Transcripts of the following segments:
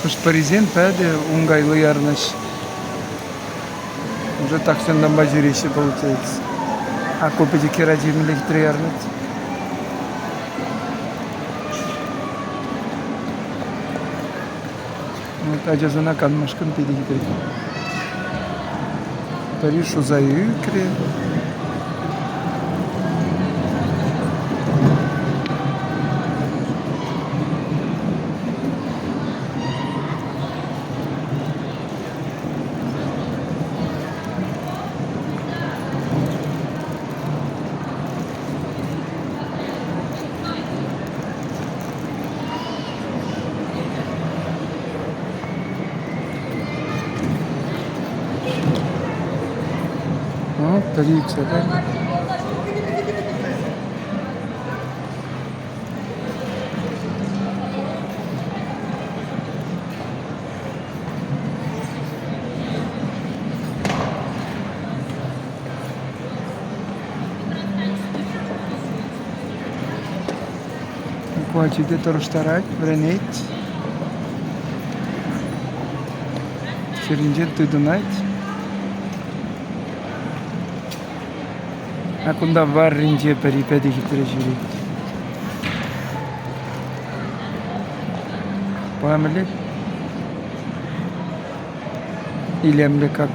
Хӑш-пӗрисем пӗтӗ ункайлӑ ярӑнаҫҫӗ. Уже тахҫантанпа ҫӳреҫҫӗ получается. А ку пӗчӗк хӗрачи мӗнле хитре ярӑнать. Вот ачасене канмашкӑн питӗ хитре. Пӗри шуса ӳкрӗ. Пӗри ӳксе кайнӑ. Ку ачи те тӑрӑштарать, вӗренет. Хӗрринчен тытӑнать. А кунта варринче пӗри пӗтӗ хитре ҫӳрет. Памӗле илемлӗ как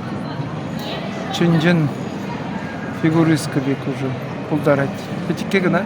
чӑн-чӑн фигуристка пек уже пултарать. Пӗчӗкке кӑна.